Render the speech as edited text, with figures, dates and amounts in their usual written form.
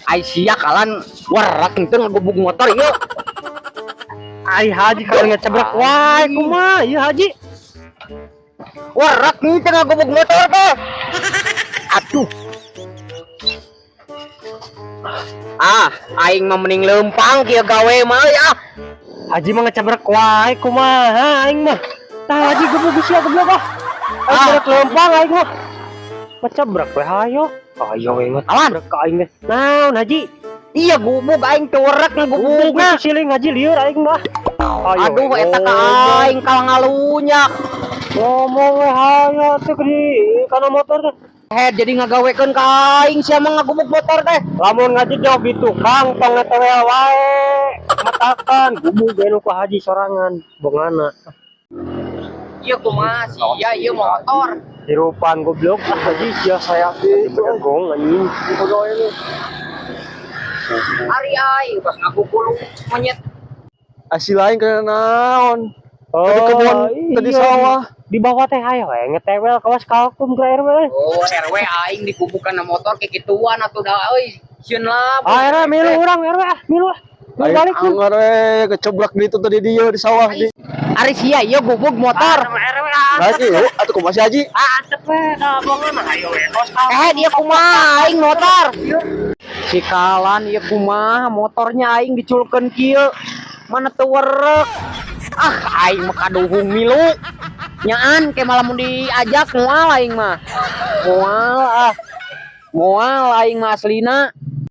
Ai sia kalan warak teu ngagubug motor ieu. Ai Haji kalau ngecebrek wae kumaha ieu, Haji? Warak teu ngagubug motor teh. Aduh. Ah, aing mah mending leumpang kieu gawe mah euy ah. Haji mah ngecebrek wae kumaha aing mah. Tah, Haji, gebug sia, goblok ah. Aing Ah. berak leumpang aing mah. Ngecebrek we hayo. Ayo we Awan. ngecebrek ka aing teh. Naon, Haji? Iya, gubug aing teu warak Gubug ngagubugna. itu siling, Haji, lieur aing mah. Ayo Aduh, we, eta ka ngomong. Aing kalah ngalunyak. Ngomong we hayo tuh di kana motor teh. Head jadi ngagawekeun ka aing sia mah ngagubug motor teh. Lamun ngaji jauh di tukang, tong ngetewel wae. Matakan gubug ge nu ku Haji sorangan bongana. Ieu kumaha sia ieu motor? Hirupan goblok ah, Haji sia, saya tadi bedegong anjing. Ari aing pas ngagugulung monyet. Asli lain kena naon? Oh, Tadi kebun, tadi iya. sawah. Di bawah teh ayo we ngetewel kawas kalkum ke RW. Oh, RW aing digubukan na motor kikituan atuh da euy. Sieun lah. Ah, RW milu urang, RW ah, milu ah. Milu Aing balik lu. anger we keceblak gitu tadi dia di sawah di. Ari sia ieu gubug motor. RW ah. Lagi yuk, atuh kumaha si Haji? Ah, antep we ka bongan ayo we kawas kalkum. Eh, dia kumaha aing motor? Si kalan ieu kumaha motornya aing diculkeun kieu. Mana teu werek. Ah, aing mah kaduhung milu. Nyaan ke malah mun diajak moal aing mah. Moal ah. Moal aing mah aslina.